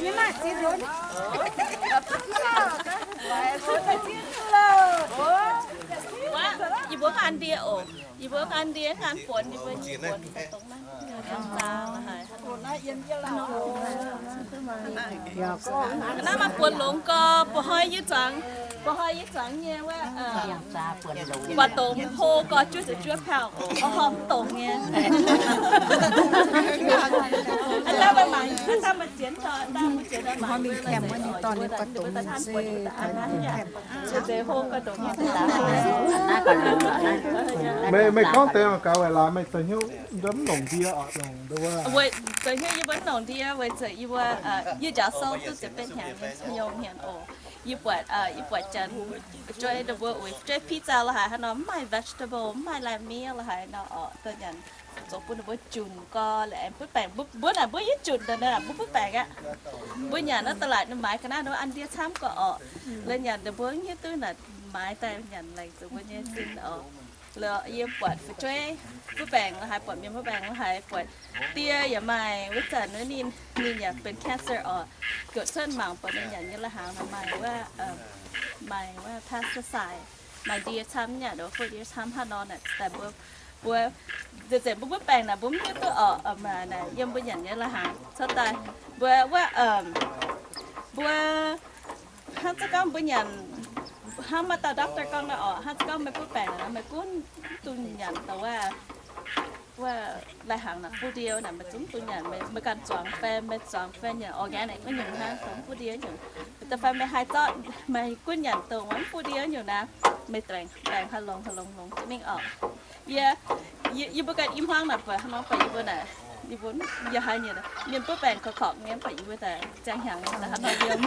Yie mbuo nqaang ndie oc. Yie mbuo nqaang ndie nqaang buonc yie mbuo nyei buonc dongh naaiv. Naaiv maaih buonc longx gau, ba'hnoi yie zuangx, ba'hnoi yie zuangx nyei wuov, buatc dongz hlo gau juov ziepc juov pauh, horpc dongz nyei. Meih, meih gorngv deix mangc gaax weic laaix meih zoux hnyouv mv longc ndie oc, longc ndie wuov. Zoux hnyouv yie mbuo mv longc ndie weic zuqc yie mbuo, yie njaaux sou duqv ziepc betv hnyangx nyei, yiem hmien oc. Yie buatc, yie buatc janx fu'jueiv ninh mbuo uix fu'jueiv pizza la'haic hnangv nor, mv maaih vegetable, mv maaih lai miev la'haic nor oc, da'nyanc zoux bun ninh mbuo junc gau la'aengx butv baengc. Mbuo naaic mbuo yaac junc daaih naaic mbuo butv baengc aqv. Mbuo nyanc naaiv da'laatc ninh maaiz ga'naaiv nor an ndie camv gau oc. La'nyanc ninh mbuo hiuv duqv naaic maaiz daaih nyanc laengz zuqc mbuo nyei sin oc. La'yie buatc fu'jueiv butv baengc la'haic, buatc mienh butv baengc la'haic, buatc die yaac maaih wuov zanc wuov ninh, ninh yaac benx cancer oc. Goux cuotv mangc buatc ninh nyanc nyei la'hnaangx maaih wuov, maaih wuov pesticide, maaih ndie camv nyei, ndoqc fu'jueiv ndie camv hnangv nor naaic daaih mbuo, mbuo, nzengc mbuo butv baengc naaic mbuo mv hiuv duqv oc, naaic yiem mbuo nyanc nyei la'hnaangx cuotv daaih mbuo wuov, mbuo hnangv za'gengh mbuo nyanc, hnangv maaih dauh doctor gorngv nor oc, hnangv za'gengh meih butv baengc nor meih gunv mv dungx nyanc dongh wuov, wuov lai-hnaangx naaic fu'jueiv naaic meih zungv mv dungx nyanc, meih ganh zuangx fai meih zuangx fai nyanc organic wuov nyungc hnangv, dongh fu'jueiv nyungc. Da'fai meih haih zorqv meih gunv nyanc dongh wuov fu'jueiv nyungc naaic, meih baengc haih longx haih longx longx jienv mingh oc. Yie, yie mbuo ganh i hmuangv naaic buatc hnangv nor buatc yie mbuo naaic, yie mbuo yie haiz nyei mienh butv baengc korqv-korqv nyei, mv baac yie mbuo daaih ziangh hnyangx nyei daaih hnangv nor yiem.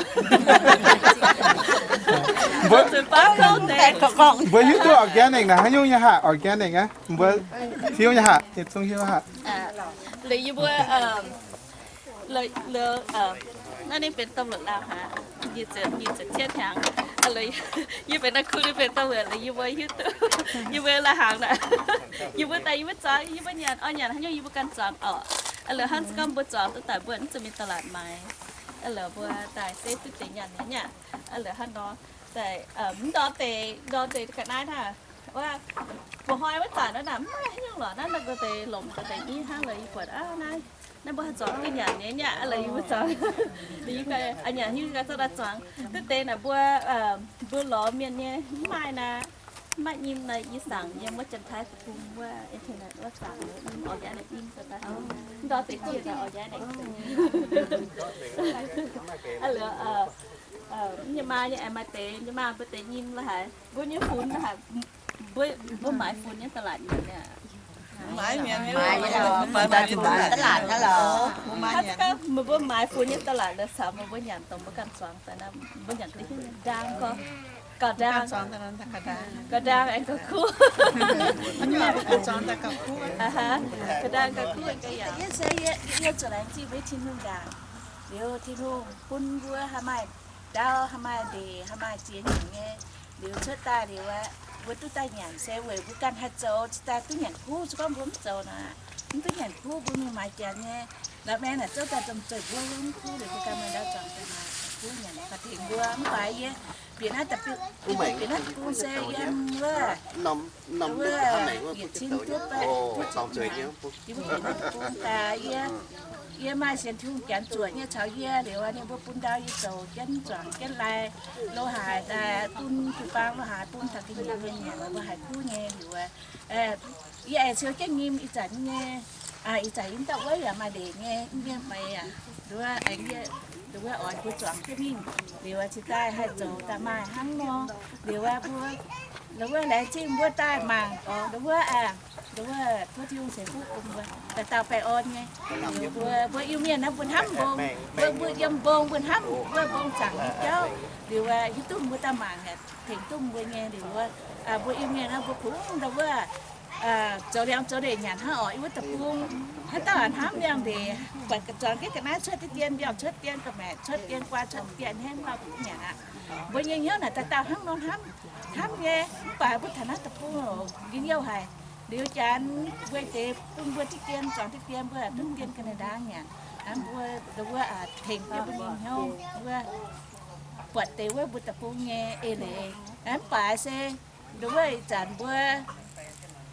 Mbuo hiuv duqv organic naaic haaix nyungc nyei haac, organic aqv. Mbuo hiuv nyei haac, yietc zungv hiuv haac. Liuz yie mbuo, naaiv ninh benx domh luoqc lauh haic, nyic ziepc cietv hnyangx. Yie benx naaiv kuv, ninh benx domh luoqc, liuz yie mbuo hiuv duqv yie mbuo lai-hnaangx naaic, yie mbuo daaih yie mbuo zuangx, yie mbuo nyanc oix nyanc haaix nyungc yie mbuo ganh zuangx oc. Liuz hnangv za'gengh mbuo zuangx duqv daaih mbuo mv zuqc mingh da'laatc maaiz. Liuz mbuo daaih se duqv deix nyanc nyei aqv. Liuz hnangv nor daaih mv ndorm deix, ndorm deix ga'naaiv naaic, wuov, mbuo hnoi wuov zanc naaiv mv maaih haaix nyungc lorqc, naaiv nor deix lomc deix i hnangv. Liuz yie buatc aav naaiv, naaiv mbuo haih zuangx duqv nyanc nyei aqv. Liuz yie mbuo zuangx, yie nyanc hiuv gau zorqv daaih zuangx duqv deix naaic mbuo, mbuo lorz mienh nyei mv maaih naaic, mv maaih nyim naaic yie saangc yiem wuov Janx-Taiv deic-bung wuov internet wuov saangc organic nyim daaih, ndorm deix jiex daaih organic. Liuz nyei maa nyei aengx maaih deix, nyei maa mbuo deix nyim la'haiz, mbuo nyei funx la'haiz, mbuo, mbuo maaiz funx nyei da'laatc nyei aqv. Mbuo maaiz funx nyei da'laatc la'caux mbuo nyanc dongh mbuo ganh zuangx daaih naaiv, mbuo nyanc deix hiuv ndaang gorx, gauh ndaang, gauh ndaang aengx gauh kuv. Gauh ndaang gauh kuv aengx gauh yaac. Yie se yie, yie zuqc laengz zingh mbuo Tin-Hungh ndaangc. Liuz Tin-Hungh bun mbuo haih maaih ndau, haih maaih ndeic, haih maaih ziex nyungc nyei. Liuz cuotv daaih liuz aqv, mbuo duqv daaih nyanc se weic mbuo ganh haih zoux, cingx daaih duqv nyanc kuv. Se gorngv mbuo mv zoux naaic, mv duqv nyanc kuv, mbuo mingh maaiz janx nyei la'maengx naaic zouv daaih domh zeiv mbuo mv kuv, liuz mbuo ganh maaih ndau zuangx daaih maaiz kuv nyanc, gauh tengx mbuo. Mv baac yie bieqc naaiv deic-bung, bieqc naaiv deic-bung se yiem wuov, wuov yietc cin duqv baeqv, yie mbuo bieqc naaiv deic-bung daaih, yie, yie maaih sienx Tin-Hungh janx zuoqc nyei caux yie, liuz ninh mbuo bun ndau yie zoux jienv zuangx jienv lai, lo haaix daaih bun jiu-baang, lo haaix bun taux ga'nyiec mienh nyanc, mbuo haih kuv nyei liuz, yie aengx siou jienv nyim ih zanc nyei, ih zanc yie dauh wuov yaac maaih ndeic nyei, yie meix aac, nduov aengx yie, nduov oix mbuo zuangx jienv mingh, liuz cingx daaih haih zoux daaih maaih hnangv nor, liuz mbuo, nduov laengz zingh mbuo daaih mangc, nduov, nduov tov Tin-Hungh ceix fuqv bun mbuo dauh dauh baengh orn nyei. Mbuo, mbuo Iu-Mienh naaiv mbuo hnamv mbong, mbuo, mbuo yiem mbong, mbuo hnamv wuov mbong zaangc nyei jauv, liuz hiuv duqv mbuo daaih mangc yaac tengx duqv mbuo nyei. Liuz mbuo Iu-Mienh naaiv mbuo kungx nduov, zoux liangx zoux ndeic nyanc hnangv oc. Yie wuov deic-bung haaix dauh hnamv liangx ndeic, buatc zuangx jienv ga'naaiv cuotv deix dien, mbiauz cuotv dien, ga'maeqc cuotv dien, guaa cuotv dien, hnamv mv baac mv nyanc aqv. Mbuo nyei hnyouv naaic dauh dauh hnangv nor hnamv, hnamv nyei, mv baac mbuo taux naaiv deic-bung oc, njien-youh haic. Liuz janx mbuo deix bun mbuo diqv dien, zuangx diqv dien, mbuo duqv dien ga'naaiv ndaangc nyanc. Mbuo Ndau wuov tengx jienv mbuo nyei hnyouv wuov, buatc deix wuov mbuo deic-bung nyei eix leiz. Mv baac se ndau wuov ih zanc mbuo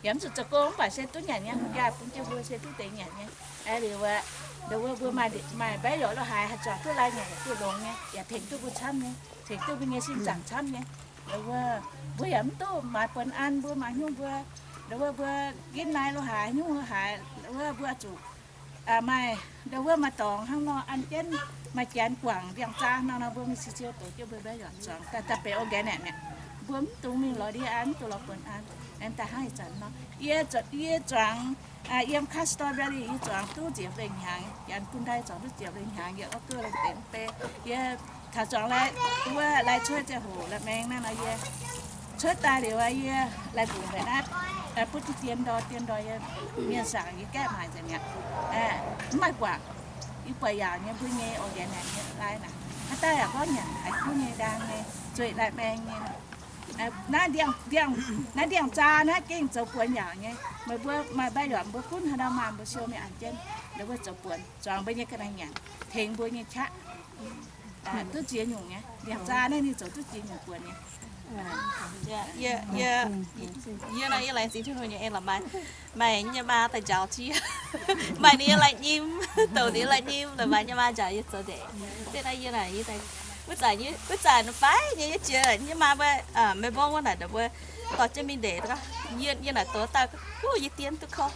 yaac mv zuqc zoux gong, mv baac se duqv nyanc nyei, hungh jaa bun jienv mbuo se duqv deix nyanc nyei. Aa, liuz wuov, ndau wuov mbuo maaih, maaih mbaeqv yorqc lo haaix, haih zuangx duqv lai nyanc yaac duqv longx nyei, yaac tengx duqv mbuo camv nyei, tengx duqv mbuo nyei sin zaangc camv nyei. Ndau wuov mbuo yaac mv duqv maaiz buonc an mbuo, maaiz hnyouv mbuo. Ndau wuov mbuo ginv naaiv lo haaix, hnyouv lo haaix, ndau wuov mbuo zuqc maaih, ndau wuov maaih dorngx hnangv nor an jienv, maaih janx guangc ndiangx-zaa hnangv nor, mbuo mingh siou-siou doqc jienv mbuo mbaeqv yorqc zuangx daaih, daaih benx organic mi'aqv. Mbuo mv dungx mingh lorz ndie an, mv dungx lorz buonc an. Aengx daaih hnangv ih zanc nor, yie, yie zuangx yiem Castor Valley yie zuangx duqv ziepc lengh hnyangx, janx bun ndai zuangx duqv ziepc lengh hnyangx, yie orv duqv lengh deix mv bei. Yie taux zuangx lai, wuov lai cuotv ziangh hoc la'maeng naaiv nor, yie cuotv daaih liuz, yie lai-bungx haic naaiv, butv dien ndor, dien ndor, yie mienh zaangc yie gaeqv maaic nzengc mi'aqv. Mv maaih guangc, yie buatc yaauc nyei mbuo nyei organic nyei lai naaic, haaix dauh yaac gorngv nyanc haiz kuv nyei, ndaang nyei, zueih lai-maeng nyei. Naaiv ndiangx, naaiv ndiangx-zaa naaiv gengh zoux buonc yaauc nyei. Meih mbuo maaih mbaeqv yorqc mbuo gunv haaix dauh maaih mbuo siou mingh an jienv, ndau wuov zoux buonc zuangx mbuo nyei ga'naaiv nyanc, tengx mbuo nyei qaqv. Duqv ziex nyungc nyei. Ndiangx-zaa naaiv ninh zoux duqv ziex nyungc buonc nyei. Yie, yie, yie nor, yie laengz zingh Tin-Hungh nyei, aengx lorz maaih, maaih nyei maa daaih njaaux jiex. Maaih ninh nyei lai-nyim, douc ninh nyei lai-nyim, lorz maaih nyei maa njaaux yie zoux ndeic. Deix naaiv yie naaic, wuov zanc, wuov zanc fai nyei yie jiex nyei maa mbuo, meih mborqv wuov naaic, mbuo dorh jienv mingh ndeic. Yie, yie naaic douz daaih, yie dien duqv korv.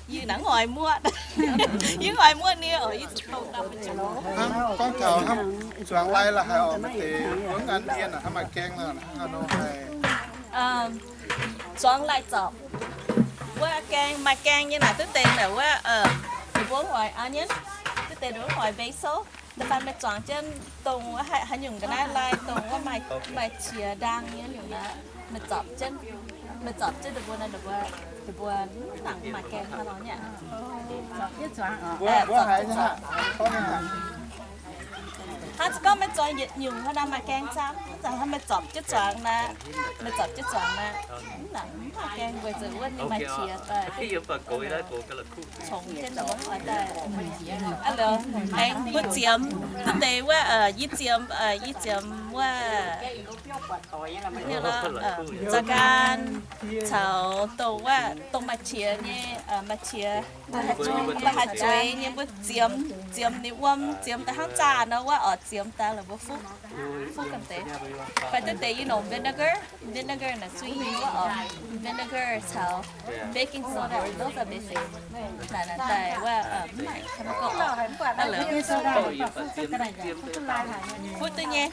Yie naaic ngoix muoqv. Yie ngoix muoqv nie oc, yie zuqc dongh daaih mbuo jiex. Hnangv gorngv taux hnangv zuangx lai la'haic oc, maaih deix wuov gan ndie naaic hnangv maaih gaeng nor, hnangv nor haic. Zuangx lai zorpc wuov gaeng, maaih gaeng nyei naaic duqv deix naaic wuov, ninh mbuo ngoix onion, duqv deix ninh mbuo ngoix basil. Da'faanh meih zuangx jienv dongh haaix nyungc ga'naaiv lai, dongh wuov maaih qiex ndaang nyei nyungc naaic, meih zorpc jienv, meih zorpc jienv ninh mbuo naaic, ninh mbuo mv nangc maaih gaeng hnangv nor nyei. Hnangv za'gengh gorngv meih zuangx yietc nyungc hnangv naaic maaih gaeng camv, hnangv zanc hnangv meih zorpc jienv zuangx naaic, meih zorpc jienv zuangx naaic, mv nangc mv maaih gaeng weic zuqc wuov ninh maaih qiex daaih. Aengx mbuo ziemx duqv deix wuov, yie ziemx, yie ziemx wuov, za'gan caux dongh wuov dongh maaih qiex nyei, maaih qiex, maaih haaix zueiz nyei mbuo ziemx, ziemx ninh wuom, ziemx daaih hnangv zaah nor wuov oc, ziemx daaih la'buo fuqv, fuqv ga'deix. Fai duqv deix yie nongc vinegar, vinegar naaic zuiz wuov oc, vinegar caux baking soda, those are basic. Naaic naaic daaih wuov mv maaih chemical oc. Fuqv duqv nyei.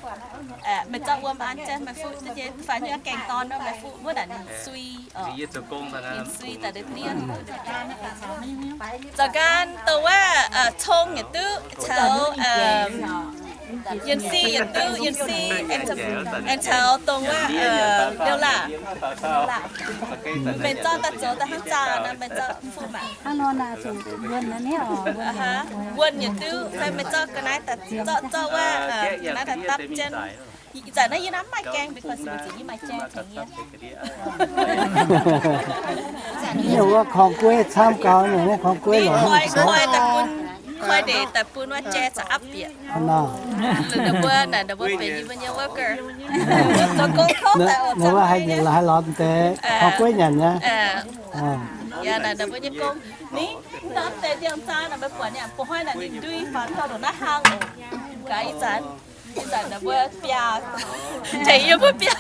Meih zorqv wuom an jienv meih fuqv duqv nyei. Fai nyei gaeng dorn nor meih fuqv wuov naaic ninh sui oc. Ninh sui daaih deix dien. Za'gan dongh wuov cong yietc duqv caux yiem si yietc duqv, yiem si aengx caux dongh wuov liouh laah. Meih zorqv daaih zoux daaih hnangv zaah nor, meih zorqv fuqv maah. Wuonh yietc duqv fai meih zorqv ga'naaiv daaih, zorqv, zorqv wuov ga'naaiv daaih dapv jienv. Ih zanc naaiv yie naaiv mv maaih gaeng, because mbuo zingc yie maaih gaeng tengx yie. Yie wuov korng gueiv camv gaux nyei, naaiv korng gueiv longc koi, koi daaih bun, koi ndeic daaih bun wuov jai za'apv bieqc. Ninh mbuo naaic, ninh mbuo benx yie mbuo nyei worker. Ninh mbuo haih nyanc la'haih lorz deix korng gueiv nyanc nyei. Yaac naaic ninh mbuo nyei gong. Ni, daaih deix ndiangx-zaa naaic meih buatc nyei, ba'hnoi naaic ninh ndui faaux taux ndongc naaiv hlang oc. Gaax ih zanc, ih zanc naaic mbuo biaa, tengx yie mbuo biaa,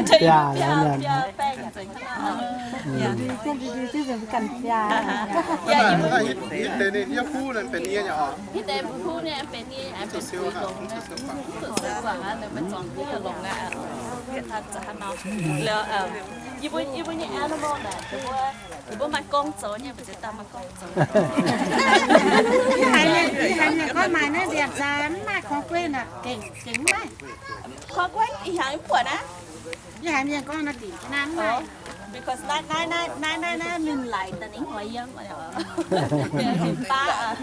tengx yie mbuo biaa, biaa baeng nzengc. Hitv deix ninh yie huv naaic benx nie nyei oc. Hitv deix mbuo huv nyei benx nie, benx fuqv longx, mv zuqc siou guangc aqv, meih zuangx duqv longx aqv. Yie mbuo, yie mbuo nyei animal naaic, ninh mbuo maaih gong zoux nyei, mbuo ziex dauh maaih gong zoux. Yie haiz mienh, yie haiz mienh gorngv maaih naaiv ndiangx-zaa mv maaih korng gueiv naaic, gengh, gengh mv maaih. Korng gueiv ih hnyangx mv buatc aqv. Yie haiz mienh gorngv naaiv dingc naaiv mv maaih. Because naaiv, naaiv, naaiv, naaiv, naaiv, naaiv mingh laaix daaih ninh oix yiem. Baav,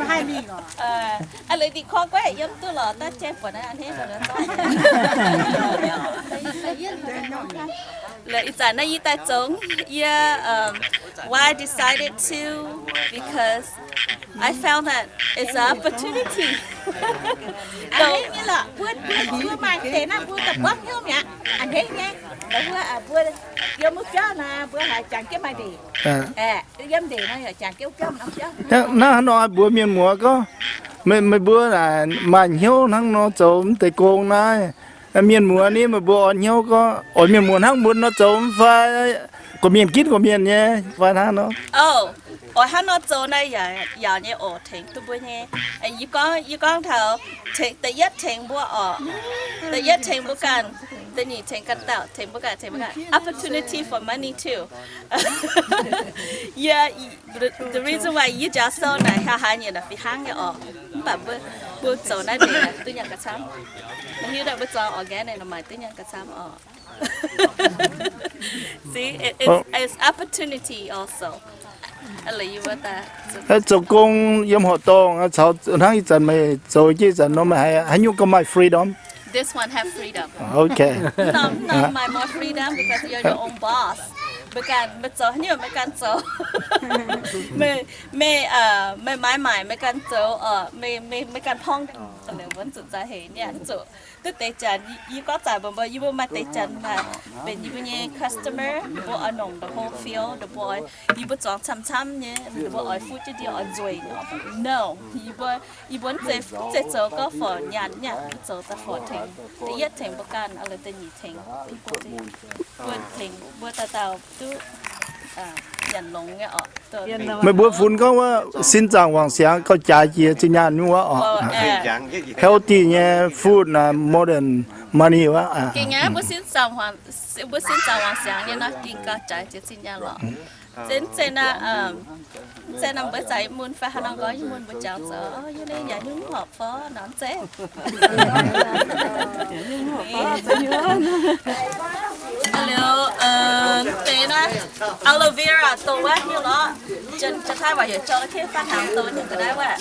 haih mingh oc. Aa, leiz dingc korng gueiv yiem duqv lorqc, daav jai buatc naaiv a'hneiv. Ih zanc naaiv yie daaih zoux, yie, um, why I decided to, because I found that it's an opportunity. A'hneiv nyei lorqc, mbuo, mbuo maaih deix naaiv mbuo gauh buangv hnyouv mi'aqv. A'hneiv nyei, mbuo, mbuo yiem wuov biauv naaic mbuo haiz jangx jienv maaih ndeic. Yiem ndeic naaiv yaac jangx jienv wuov biauv norm biauv. Naaiv hnangv nor mbuox mienh muoz gorngv, meih, meih mbuo naaic maaih hnyouv hnangv nor zoux mv deix gong naaiv. Mienh muoz ni meih mbuo orn hnyouv gorngv, oix mienh muoz hnangv mbuo nor zoux mv fai, gorqv-mienh ginv gorqv-mienh nyei fai hnangv nor. Oix hnangv nor zoux naaiv yaac, yaac nyei oc, tengx duqv mbuo nyei. Yie gorngv, yie gorngv taux, da'yietv tengx mbuo oc, da'yietv tengx mbuo ganh, da'nyeic tengx ganh dauh, tengx mbuo ganh, tengx mbuo ganh. Opportunity for money too. Yie, the, the reason why yie njaaux sou naaic, haaix haaix nyungc naaic fih hnangv nyei oc. Mv baac mbuo, mbuo zoux naaiv deix duqv nyanc gauh camv. Maiv hiuv daaih mbuo zoux organic naaic maaih duqv nyanc gauh camv oc. See, it, it's, it's opportunity also. Zoux gong yiem horqc dorngh, caux hnangv ih zanc meih zoux jienv ih zanc nor, meih haaix nyungc gauh maaih freedom? This one have freedom. Okay. Norm, norm maaih more freedom because you're your own boss. Meih ganh, meih zoux haaix nyungc meih ganh zoux. Meih, meih, meih maaiz maaic meih ganh zoux, meih, meih, meih ganh porng, wuonv zuqc za'heix niaa zuqc. Duqv deix janx, yie gorngv zaqc mbuox mbuo, yie mbuo maaih deix janx naaic benx yie mbuo nyei customer, ninh mbuo oix nongc the whole field, ninh mbuo, yie mbuo zuangx camv-camv nyei, ninh mbuo oix fuqv jienv ndie oix nzueic. No, yie mbuo, yie mbuo mv zeiz, mv zeiz zoux gorngv for nyaanh, nyaanh, zoux daaih for tengx, da'yietv tengx mbuo ganh, da'nyeic tengx mbuo, mbuo tengx mbuo dauh dauh duqv nyanc longx nyei oc. Meih mbuo funx gorngv wuov sin zaangc wangc siangx gauh jaaix jiex zinh nyaanh nyungc wuov oc. Healthy nyei food naaic more than money wuov. Gengh aqv, mbuo sin zaangc wangc, mbuo sin zaangc wangc siangx nyei nor gengh gauh jaaix jiex zinh nyaanh lorqc. Zeiz, zeiz naaiv, zeiz naaiv mbuo zaqc mun fai haaix nor nqoi mun mbuo jangx zoux, yie naaiv yaac nyungc horpc fai nor zeiz. Liuz, deix naaiv aloe vera douz wuov nyungc lorqc. Janx-taiv waac heuc จระเข้ฟาดหาง douz nyungc ga'naaiv wuov.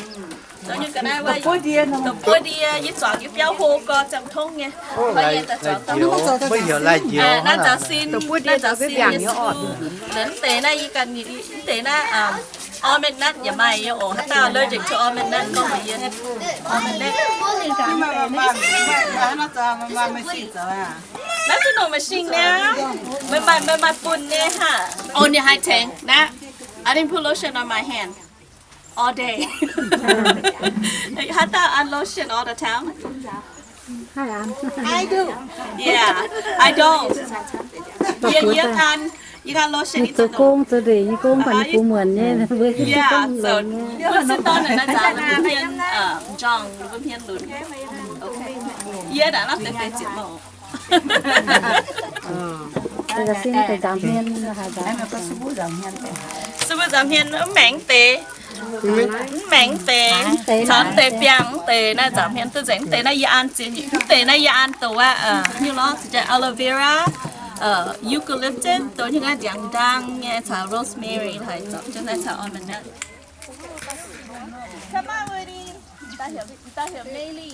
Douz nyungc ga'naaiv wuov, douz buov ndie, yie zuangx yie biauv hlo gorx ziangh tongv nyei. Mbuo yie daaih zuangx daaih. Naaiv nzaaux sin, naaiv nzaaux sin nyei school. Liuz mv deix naaiv yie ganh, mv deix naaiv, almond nut yaac maaih nyei oc. Haaix dauh allergic to almond nut gorngv mbuox yie. Almond nut. Naaiv zungv nongc machine niaa. Meih maaih, meih maaih bun nyei haac. Oh, ninh haih tengx naaiv. I didn't put lotion on my hand all day. Haaix dauh an lotion all the time? I do. Yeah, I don't. Yie, yie an, yie an lotion. Zoux gong zoux ndeic nyei gong baac ninh bun muonc nyei. Yeah, so mbuo sin dorn naaiv nzaaux ninh mbuo hmien, njorngh ninh mbuo hmien lunx. Yie naaiv lamh deix deix ziepc mouc. Sin deix nzaaux hmien, haaix nzaaux? Sin mbuo nzaaux hmien mv maengx deix. Mv maengx deix. Caux mv deix biangh mv deix naaiv nzaaux hmien duqv nzengc. Mv deix naaiv yie an ziex nyungc. Mv deix naaiv yie an douz wuov, nyungc lorqc, aloe vera, eucalyptus, douz nyungc naaiv ndiangx-ndaang nyei, caux rosemary haaix zoux, naaiv caux almond nut. Come on, Woody. Dauh heuc Mei Li.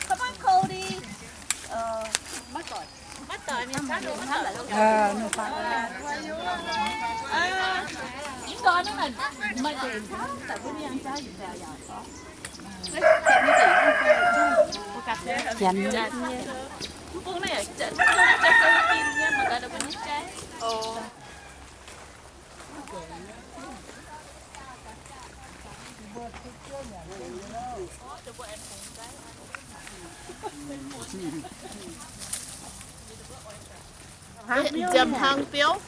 Come on, Cody. Maiv doic, maiv doic mienh jaav nor maiv doic. Mv doic naaiv maaih deix camv daaih mbuo mienh jaav yietc dauh yaac. Janx. Mv bung naaiv yaac jaav, mv bung naaiv jaav zong gin nyei, mangc gaax mbuo nyei jaav. Nziemx hlang biouv.